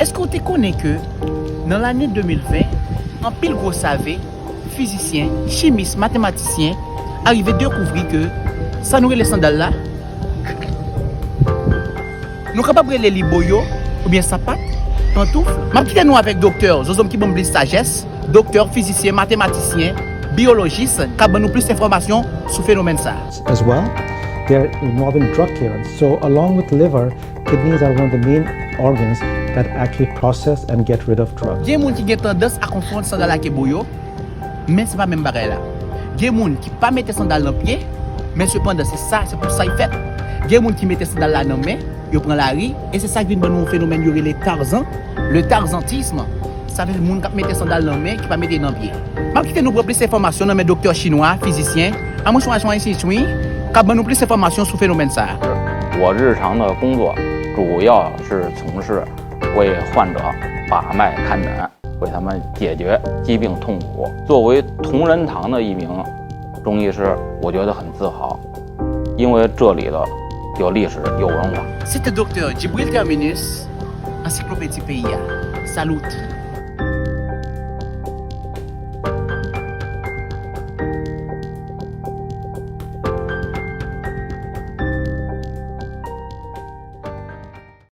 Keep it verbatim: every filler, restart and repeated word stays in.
Èske w te konnen ke nan lane de mil ven, anpil gwo save, fizisyen, chimis, matematisyen arive dekouvri ke sa nou rele sandal la, nou kapab rele li boyo, oubyen sapat, pantouf? M ap kite nou avèk doktè, zozom ki ban m plis sajès, doktè, fizisyen, matematisyen, biyolojis, k ap ban nou plis enfòmasyon sou fenomèn sa a. As well, they're involved in drug clearance. So, along with liver, kidneys are one of the main organs that actually process and get rid of drugs. Gen moun ki gen tandans a konfonn sandal ak boyo, men se pa menm bagay la. Gen moun ki pa mete sandal nan pye, men sepandan se sa, se pou sa y fèt. Gen moun ki mete sandal la nan men, yo pran lari, e se sa k vin ban nou yon fenomèn yo rele Tarzan, le tarzantisme. Sa vle di moun k ap mete sandal nan men, ki pa mete nan pye. M ap kite nou pran plis enfòmasyon nan men doktè chinwa, fizisyen, a mwen chwa chwa isi chwi, k ap ban nou plis enfòmasyon sou fenomèn sa a. 我日常的工作主要是从事为患者把脉看诊，为他们解决疾病痛苦。作为同仁堂的一名中医师，我觉得很自豪，因为这里的有历史、有文化。 Se te doktè Djibril Terminus, ansiklopedi peyi a, Salouti.